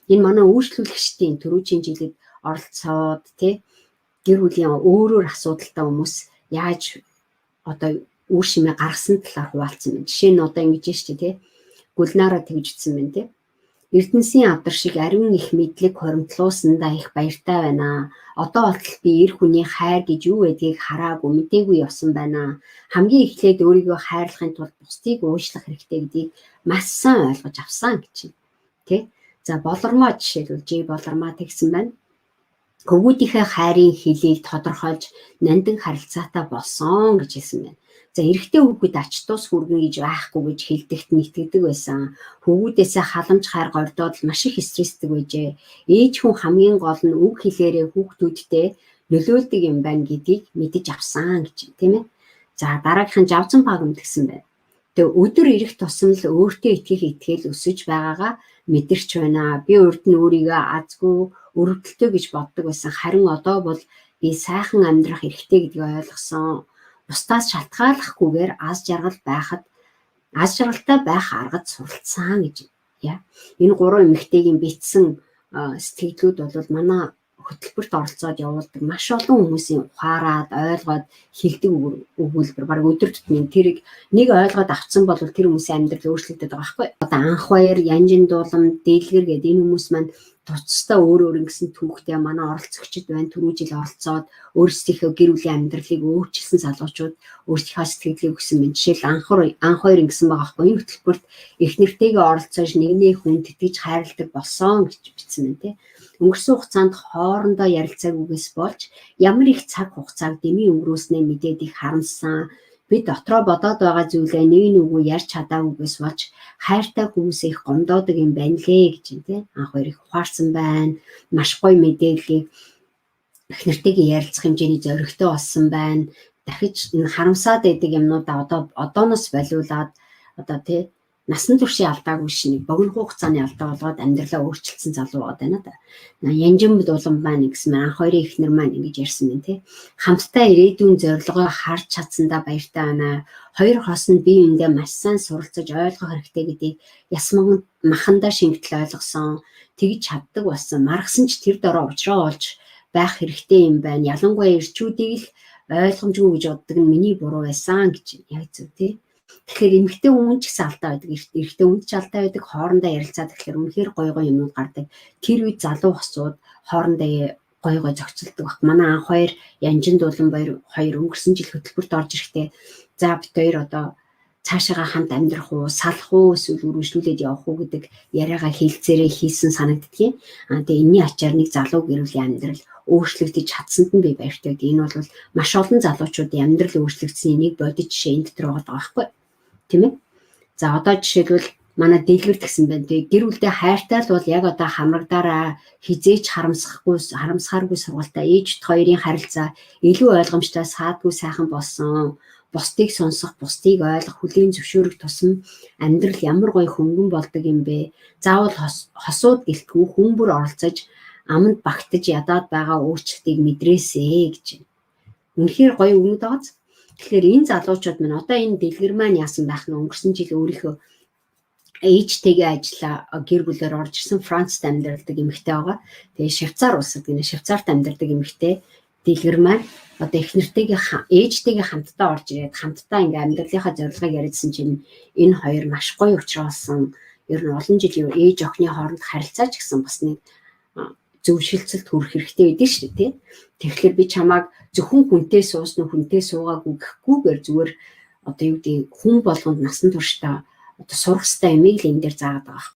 Энэ манай үйлчлүүлэгчдийн түрүүчийн жилид оролцоод, тий, гэр бүлийн өөрөөр асуудалтай хүмүүс яаж одоо үр шимээ гаргасан талаар хуваалцсан байна. Жишээ нь одоо ингэж шүү дээ, тий. Гүлнараа тэгжсэн байна, тий. Эрдэнэсийн авдар шиг ариун их мэдлэг хоримтлуусандаа их баяртай байна. Одоо болтол би эр хүний хайр гэж юу байдгийг хараагүй, мдээгүй явсан байна. Хамгийн эхлээд өөрийгөө хайрлахын тулд бусдыг уучлах хэрэгтэй гэдгийг маш сайн ойлгож авсан гэж байна. Тэ? За, Болормоо жишээлбэл Ж Болормоо тэгсэн байна. Хөвгүүдийнхээ хайрын хэлийг тодорхойлж нандин харилцаатай болсон гэж хэлсэн байна. За, эрэгтэй хүүхэд ач тус хүргэн гэж байхгүй гэж хэлдэгт нь итгэдэг байсан. Хөвгүүдээсээ халамж хайр гордоод маш их стрессдэг байжээ. Ээж хүн хамгийн гол нь үг хэлээрээ хүүхдүүдтэй нөлөөлдөг юм байна гэдгийг мэдэж авсан гэж, тийм ээ. За, дараагийнх нь Жавзан пагам тэгсэн байна. Тэгээ өдөр ирэх тусам л өөртөө итгэх итгэл өсөж байгаагаа мэдэрч байна. Би урд нь өөрийгөө азгүй, өрөвдөлтөө гэж боддог байсан. Харин одоо бол би сайхан амьдрах эрхтэй гэдгийг ойлгосон. Бусдаас шалтгааллахгүйгээр аз жаргал байхад аз жаргалтай байх аргад суралцсан гэж яа. Энэ гурван эмэгтэйгийн бичсэн сэтгэлүүд бол манай хөтөлбөрт оролцоод явуулдаг маш олон хүмүүсийн ухаарад, ойлгоод хэлдэг өгүүлбэр, баг өдөр тутмын тэрийг нэг ойлгоод авцсан бол тэр хүмүүсийн амьдрал өөрчлөгдөд байгаа байхгүй. Одоо Анх баяр, Янжин дуулам, Дээлгэр гэдэг энэ хүмүүс маань туцтай өөр өөр ингэсэн түүхтэй манай оролцогчд байна. Түрүү жил оролцоод өөрсдийнхөө гэр бүлийн амьдралыг өөрчилсөн залуучууд өөрсдийнхөө сэтгэлийг өгсөн байна. Жишээл Анх хоёр ингэсэн байгаа байхгүй. Энэ хөтөлбөрт их нэртэйгээ оролцож нэгнээ хүндэтгэж хайрладаг болсон гэж бичсэн байна, тий. Өнгөрсөн хугацаанд хоорондоо ярилцаагүйгээс болж ямар их цаг хугацааг дэмий өнгөрөөснөө мэдээд их харамссан. Би дотроо бодоод байгаа зүйлээ нэг нүгүү ярьж чадаагүйгээс болж хайртай хүмүүсээ их гомдоодог юм байна лээ гэж юм, тий. Анх хоёр их ухаарсан байна. Маш гоё мэдээллийг их нэртэйгээ ярилцах хэмжээний зоригтой болсон байна. Дахиж энэ харамсаад байдаг юмнуудаа одоо одооноос болиулаад, одоо, тий, насан туршийн алдаагүй биш, нэг богино хугацааны алдаа болгоод амьдралаа өөрчилсөн залуу байгаа даа да. Янжин дулан маань гэсэн маань, Анх хоёрын эхнэр маань ингэж ярьсан байна, тий. Хамтдаа ирээдүйн зорилгоо харж чадсандаа баяртай байна. Хоёр хос нь бие биендээ маш сайн суралцаж ойлгох хэрэгтэй гэдгийг ясман махандаа шингэтэл ойлгосон. Тэгж чаддаг болсон. Маргасан ч тэр дороо учраа олж байх хэрэгтэй юм байна. Ялангуяа эрчүүдийг л ойлгомжгүй гэж боддог нь миний буруу байсан гэж, яг зөв, тий. Тэгэхээр эмэгтэй хүн ч гэсэн алдаа байдаг, эрэгтэй хүн ч алдаа байдаг, хоорондоо ярилцаад тэгэхээр үнэхээр гоё гоё юмнууд гардаг. Тэр үед залуу хосууд хоорондоо гоё гоё зохицолдог баг. Манай Анх хоёр, Янжин дуулан баяр хоёр өнгөрсөн жил хөтөлбөрт орж ирэхдээ за, бид хоёр одоо цаашаага хамт амьдрах уу, салах уу, эсвэл үргэлжлүүлээд явах уу гэдэг яриагаа хэлцээрээ хийсэн санагддгийн. Аа, тэгээ энэний ачаар нэг залуу гэр бүлийн амьдрал өөрчлөгдөж чадсанд нь би баяртай. Энэ бол маш олон залуучуудын амьдрал өөрчлөгдсөний нэг бодит жишээ энэ дотор байгаа байхгүй, тийм ээ. За, одоо жишээлбэл манай Дэлгэр тэгсэн байна. Тэгээ гэр бүлдээ хайртай л бол яг одоо хамрагдаараа, хэзээ ч харамсахгүй, харамсахааргүй сургалтай. Ээж хоёрын харилцаа илүү ойлгомжтой, саадгүй, сайхан болсон. Бусдыг сонсох, бусдыг ойлгох, хүлээн зөвшөөрөх тусам амьдрал ямар гоё хөнгөн болдог юм бэ. Заавал хосууд гэлтгүй хүн бүр оролцож аманд багтаж ядаад байгаа өөрчлөлтийг мэдрээсэй гэж. Үнэхээр гоё үгнүүд байгааз. Тэгэхээр энэ залуучууд маань, одоо энэ Дэлгэр маань яасан байх нь, өнгөрсөн жил өөрийнхөө ээжтэйгээ ажиллаа гэр бүлээр орж ирсэн, Францд амьдардаг эмэгтэй байгаа. Тэгээ Швейцар улсад гинэ, Швейцарт амьдардаг эмэгтэй Дэлгэр маань одоо эхнэртэйгээ, ээжтэйгээ хамтдаа орж ирээд хамтдаа ингээ амьдралынхаа зорилгыг яриадсан чинь энэ хоёр маш гоё учруулсан. Ер нь олон жилийн ээж охины хооронд харилцаа ч гэсэн бас нэг зөв шилцэлд хүрэх хэрэгтэй байдаг шүү дээ, тий. Тэгэхээр би чамааг зөвхөн хүнтэй суусан, хүнтэй суугаагүй гэхгүйгээр зүгээр одоо юу гэдэг, хүн болгонд насан туршдаа одоо сурах хэрэгтэй юмыг л энэ дээр заагаад байгаа.